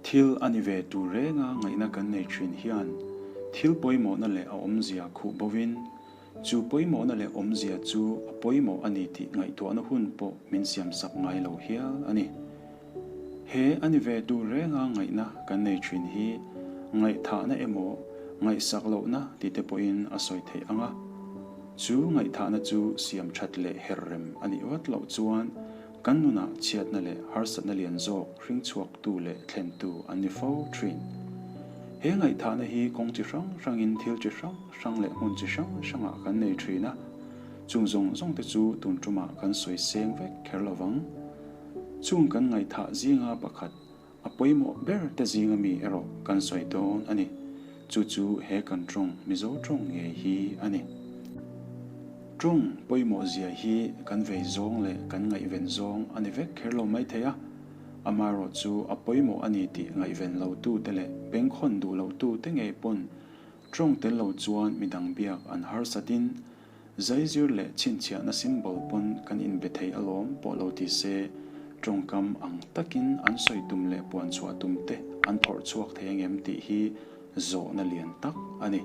Thil a ni ve tur renga ngaihna kan nei thin hian thil pawimawhna leh a awmzia khuh bovin, chu pawimawhna leh awmzia chu a pawimawh a ni tih ngaihtuahna hun pawh min siamsak ngai lo hial a ni. He a ni ve tur renga ngaihna kan nei thin hi ngaihthahna emaw ngaihsak lohna tih te pawhin a sawi theih ang a. Chu ngaihthahna chu siam that leh her rem a nih vat loh chuan kan nunah chhiatna leh harsatna lian zawk hringchhuaktu leh thlentu an ni fo thin. He ngaihthahna hi kawng chi hrang hrangin thil chi hrang hrang leh hmun chi hrang hrangah kan nei thin a, chung zawng zawng te chu tun tumah kan sawi seng vek kher lo vang. Chung kan ngaihthah zinga pakhat a pawimawh ber te zinga mi erawh kan sawi dawn a ni. Chu chu he kan tawng Mizo tawng ngei hi a ni. Tawng pawimawh zia hi kan vei zawng leh kan ngaihven zawng a ni vek kher lo mai thei a, amaherawh chu a pawimawh a ni tih ngaihven lo tu te leh bengkhawn duh lo tu te ngei pawn tawng tel lo chuan midang biak an harsatin Zaizir leh chhinchhiahna symbol pawn kan inbe thei alawm pawh lo ti se, tawngkam ang takin an sawi tum leh puan chhuah tum te an phawrh chhuak thei angem tih hi zawhna lian tak a ni.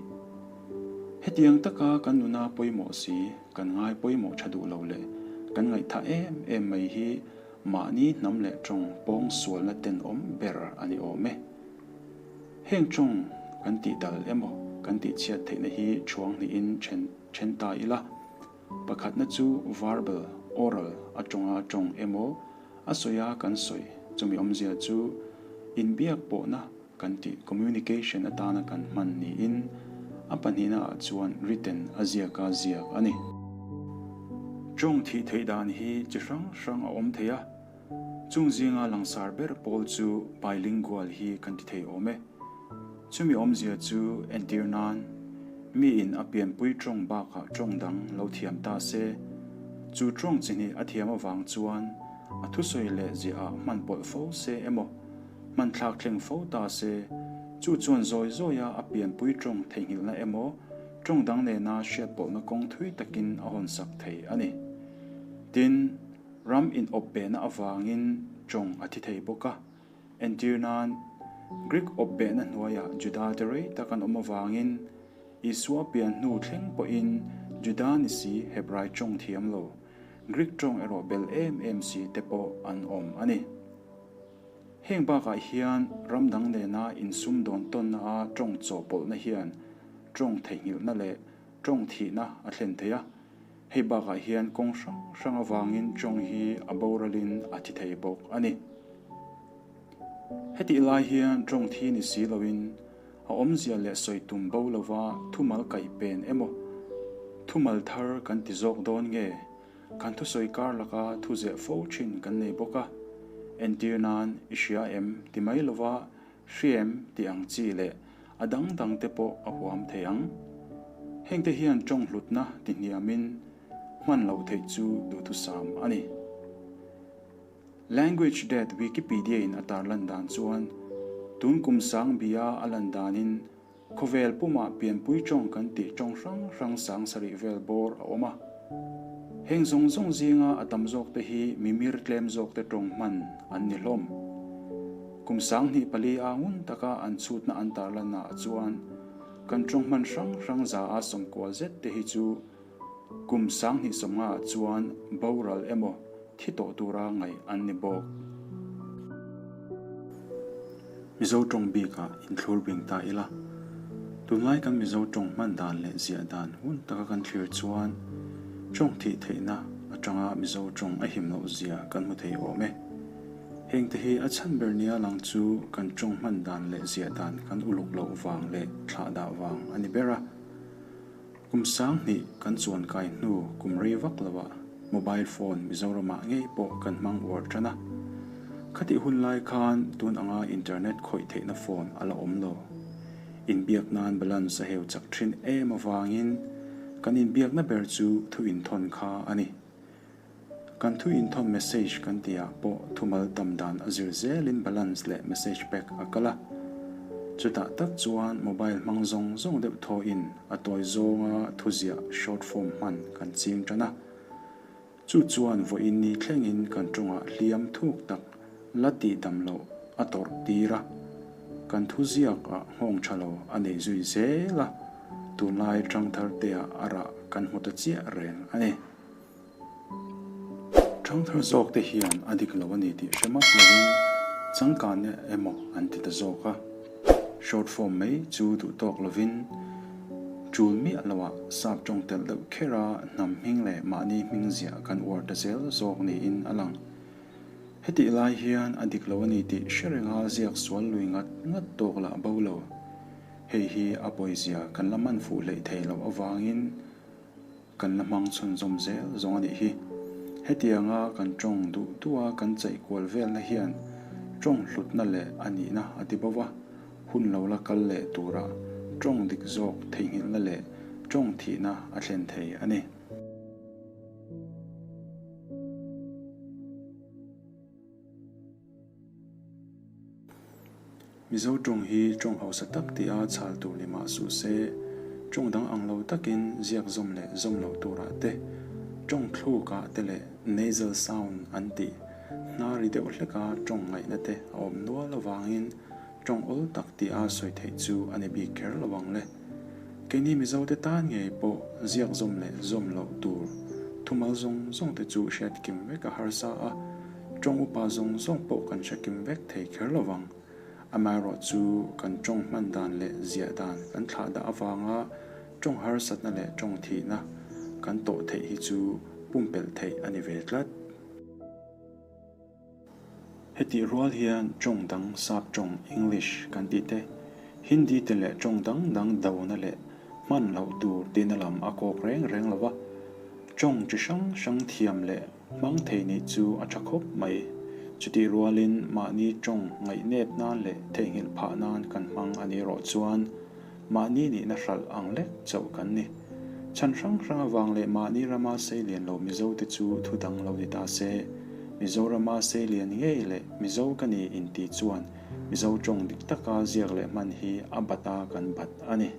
Hetiang taka kan nuna pawimawh si, kan ngai pawimawh tha duh lo leh kan ngaihthah em em mai hi mahni hnam leh tawng pawng sualna tenawm ber a ni awm e. Heng tawng kan tih dal emaw kan tih chhiat theihna hi thuang hnihin then then ta ila, pakhatna chu verbal, oral, a tawnga tawng emaw a sawia kan sawi chumi awmzia chu inbiak pawhna kan tih communication atana kan hman niin a pahnihna ah chuan written a ziaka ziak a ni. Tawng thih theih dan hi chi hrang hrang a awm thei a. Chung zinga langsar ber pawl chu bilingual hi kan ti thei awm e. Chumi awmzia chu entir nan, miin a pianpui tawng bakah tawng dang lo thiam ta se, chu tawng chi hnih a thiam avang chuan a thusawi leh ziahah hman pawlh fo se emaw, hman thlak thleng fo ta se, chu chuan zawi zawia a pianpui tawng theihnghilhna emaw, tawng dang nena hriatpawlhna kawng thui takin a hawnsak thei a ni. Tin. Ram inawpbehna avangin tawng a thi thei bawk a. Entir nan, Greek awpbehna hnuaiah Juda te rei tak an awm avangin Isua pian hnu thleng pawhin Juda ni si Hebrai tawng thiam lo, Greek tawng erawh bel em em si te pawh an awm a ni. Heng bakah hian ram dang nena insumdawn tawnna a tawng chawhpawlhna hian tawng theihnghilhna leh tawng thihna a thlen thei a. Hei bakah hian kawng hrang hrang avangin tawng hi a boralin a thi thei bawk a ni. Hetih lai hian tawng thi ni si loin a awmzia leh sawi tum bo lova thumal kaih pen emaw, thumal thar kan ti zawk dawn nge, kan thusawi kar laka thu zeh fo thin kan nei bawk a. Entir nan i hria em ti mai lova Hriam tih ang chi leh a dang dang te pawh a huam thei ang. Hengte hian tawng hlutna ti hniamin hman loh theih chu duhthusam a ni. Language Death Wikipedia in a tarlan dan chuan tun kum sang bia a lan danin Khawvel pumah pianpui tawng kan tih tawng hrang hrang sang sarih vel bawr a awm a. Heng zawng zawng zinga a tam zawkte hi mimir tlem zawkte tawng hman an ni hlawm. Kum 2004 a ngun taka an chhutna an tarlannaah chuan kan tawng hman hrang hrang za a 90 zet te hi chu Kum 2050 ah chuan boral emaw thi tawh tura ngaih an ni bawk. Mizo tawng bikah inthlur bing ta ila, tunlai kan Mizo tawng hman dan leh ziah dan hun taka kan thlir chuan tawng thih theihna atanga Mizo tawng a him loh zia kan hmu thei awm e. Hengte hi a chhan ber nia lang chu kan tawng hman dan leh ziah dan kan uluk loh vang leh thlah dah vang a ni ber a. Kum 2000 kan chuan kai hnu kum rei vak lovah mobile phone Mizoramah ngei pawh kan hmang uar tan a. Khatih hun lai khan tun anga internet khawih theihna phone a la awm lo. Inbiak nan balance a heu chak thin em avangin kan inbiakna ber chu thu inthawn kha a ni. Kan thu inthawn message kan tihah pawh thumal tam dan a zir zelin balance leh message pack a kal a. Chutah tak chuan mobile hmang zawng zawng deuh thawhin a tawi zawnga thuziah short form hman kan ching tan a. Chu chuan vawiin ni thlengin kan tawngah hliam thuk tak la tih dam loh a tawrh tir a, kan thuziak ah nghawng tha lo a nei zui zel a, tunlai ṭhangthar te ah a rah kan hmu ta chiah reng a ni. Ṭhangthar zawk te hian a dik lo a ni tih hre map lovin changkanna emaw an ti ta zawk a, short form mai chu duh tawk lovin ṭul miah loah sap ṭawng telh deuh kher a hnam hming leh mahni hming ziah kan uar ta zel zawk niin a lang. Hetih lai hian a dik lo a ni tih hre renga ziak sual lui ngat ngat tawk lah bo lo. Hei hi a pawizia kan la man fuh hleih thei loh avangin kan la hmang chhunzawm zel zawng a nih hi. Hetianga kan tawng duh duha kan chaih kual velna hian tawng hlutna leh a nihna a ti bo va, hun lo la kal leh tura tawng dik zawk theihnghilhna leh tawng thihna a thlen thei a ni. Mizo tawng hi tawng hausa tak tia chhal tur ni mah suh se, tawng dang ang lo takin ziak zawm leh zawm loh turah te, tawng thlukah te leh nasal sound an tih hnari deuh hleka tawng ngaihna te a awm nual avangin Tawng awl tak tia sawi theih chu a ni bik kher lo ang le. Keini Mizote tan ngei pawh ziak zawm leh zawm loh tur thumal zawng zawng te chu hriat kim vek a harsa a, tawng upa zawng zawng pawh kan hre kim vek thei kher lo vang. Amaherawh chu kan tawng hman dan leh ziah dan kan thlah dah avanga tawng harsatna leh tawng thihna kan tawh theih hi chu pumpelh theih a ni ve tlat. Hetih rual hian tawng dang sap tawng English kan tih te, Hindi te leh tawng dang dang dona leh hman loh tur tihna lam a kawk reng reng lo va, tawng chi hrang hrang thiam leh hmang thei nih chu a tha khawp mai. Chutih rualin mahni tawng ngaihnep nan leh theihnghilh phah nan kan hmang a nih erawh chuan Mahni nihna hralh ang lek chauh kan ni. Chhan hrang hrang avang leh mahni rama seilian lo Mizote chu thu dang lo ni ta se, Mizorama seilian ngei leh Mizo ka ni inti chuan Mizo tawng dik taka ziak leh hman hi a bat a kan bat a ni.